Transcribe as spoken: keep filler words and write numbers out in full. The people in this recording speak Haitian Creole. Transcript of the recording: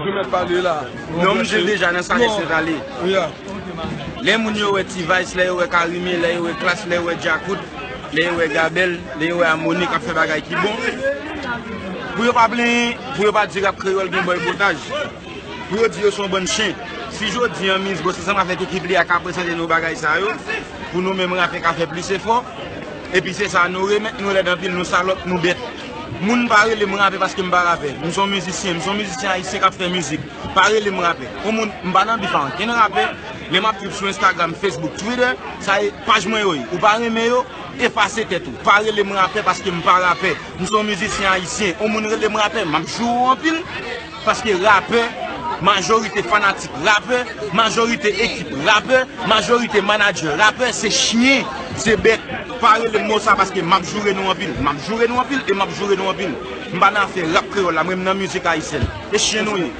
Ou mèt pale la. Non, m di l deja nan sa ke se ale. Lè moun yo wè T-Vice, lè yo wè Carime, lè yo wè Klass, lè yo wè Djakout, lè yo wè Gabel, lè yo wè Amoni k ap fè bagay ki bon, pou yo pa plenyen, pou yo pa di rap kreyòl gen bòykotaj, pou yo di yo se yon bann chen. Si jodi an Miss Boss ansanm avèk ekip li a ka prezante nou bagay sa yo, pou nou menm rapè ka fè plis efò, epi se sa, nou remèt, nou lèd anpil, nou salòp, nou bèt. Moun pa rele m rapè paske m pa rapè. M se yon mizisyen, m se yon mizisyen ayisyen k ap fè mizik. Pa rele m rapè. Yon moun, m pa nan bif a ankenn rapè. Lè m ap viv sou Instagram, Facebook, Twitter, sa e paj mwen yo ye. Ou pa renmen yo, efase tèt ou. Pa rele m rapè paske m pa rapè. M se yon mizisyen ayisyen. Yon moun rele m rapè, m ap joure w anpil. Paske rapè, majorite fanatik rapè, majorite ekip rapè, majorite manadjè rapè, se chen, se bèt. Pa rele m mo sa paske m ap joure nou anpil. M ap joure nou anpil e m ap joure nou anpil. M pa nan afè rap kreyòl la, mwen m nan mizik ayisyèn. E chen nou ye.